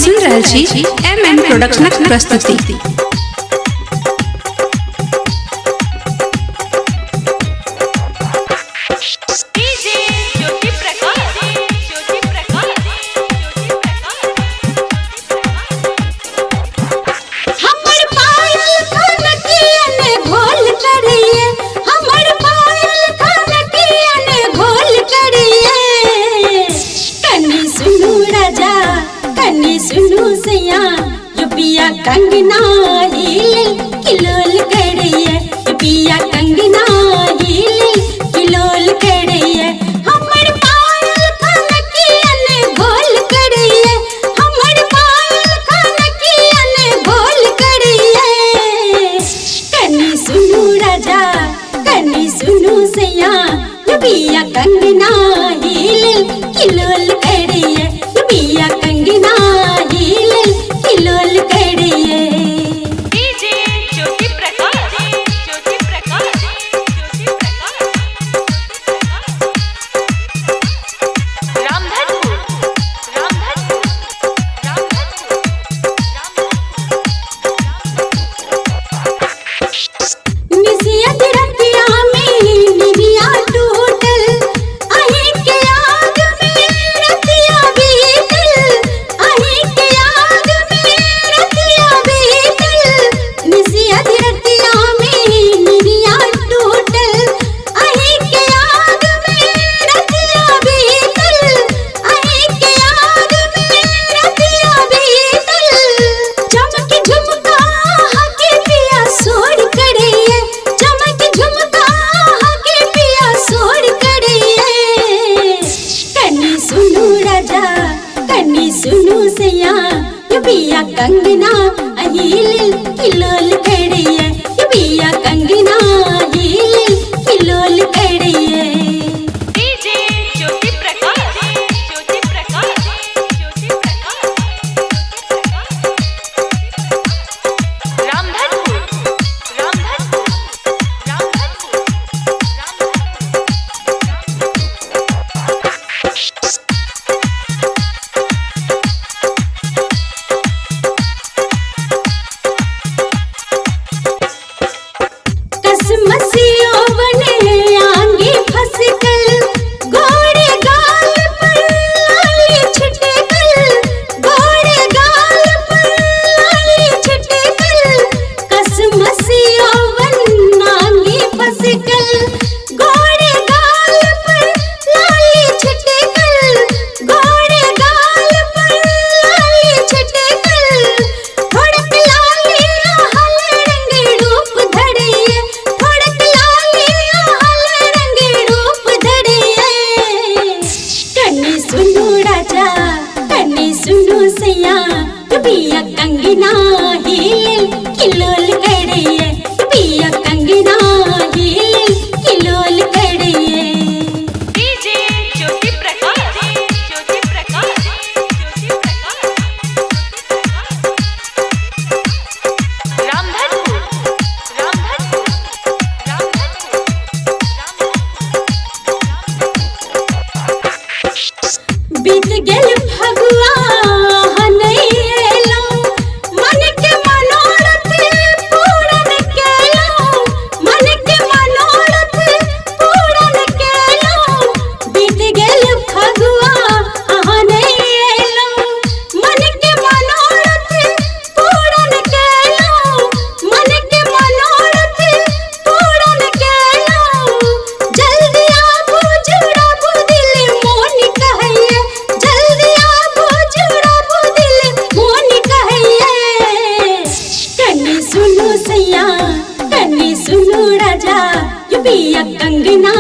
सुन रहल छी एम एन प्रोडक्शनक प्रस्तुति। DJ Jyoti Prakash, Jyoti Prakash, Jyoti Prakash. हमर पायल खनकिया ने घोल करिए, हमर पायल खनकिया ने घोल करिए। कनी सुनू राजा, कनी सुनू सैया, युपिया कंगना हिल किलोल करिए, युपिया कंगना हिल किलोल करिए। हमर पायल खनकिया ने घोल करिए, हमर पायल खनकिया ने घोल करिए। कनी सुनू राजा, कनी सुनू सैया, युपिया कंगना हिल किलोल करिए, युपिया कंगना हिल किलोल करिए। DJ Jyoti Prakash, Jyoti Prakash, Jyoti Prakash. Ramdhanpur, Ramdhanpur, Ramdhanpur, Ramdhanpur. निसियत Ratia में निरिया टूटल, अहीं के याद में रतिया बीतल, अहीं के याद में रतिया बीतल। निसियत रतिया में निरिया टूटल, अहीं के याद में रतिया बीतल, अहीं के याद में रतिया बीतल। चमक झुमका के पिया सोर करिए, चमक झुमका के पिया सोर करिए। कनी सुनू राजा, कनी सुनू सैया, युपिया कंगना अहिल किलोल करिए, युपिया कंगना अहिल किलोल करिए। DJ Jyoti Prakash, Jyoti Prakash, Jyoti Prakash. Ramdhanpur, Ramdhanpur, Ramdhanpur, Ramdhanpur. कसमसियो बने आंगे फसकल, गोरे गाल पर लाली छिटकल, गोरे गाल पर लाली छिटकल। कसमसियो बन आंगे फसकल, गोरे गाल पर लाली छिटकल, गोरे गाल पर लाली छिटकल। थोड़क लाली हल रंग रूप धरिए, थोड़क लाली हल रंग रूप धरिए। कनी सुनू राजा, कनी सुनू सैया, पिया कंगना हिल किलोल करिए, पिया कंगना हिल किलोल करिए। DJ Jyoti Prakash, Jyoti Prakash, Jyoti Prakash. Ramdhanpur, Ramdhanpur, Ramdhanpur, Ramdhanpur. बीत गेल फगुआ नहीं एलौं, मन के मनोरथ पूरन केलौं, मन के मनोरथ पूरन केलौं। बीत गेल फगुआ अहाँ नहीं एलौं, मन के मनोरथ पूरन केलौं, मन के मनोरथ पूरन केलौं। जल्दी आबू जुड़ाबू दिल मोन कहैये, जल्दी आबू जुड़ाबू दिल मोन कहैये। कनी सुनू सैया, कनी सुनू राजा, युपिया कंगना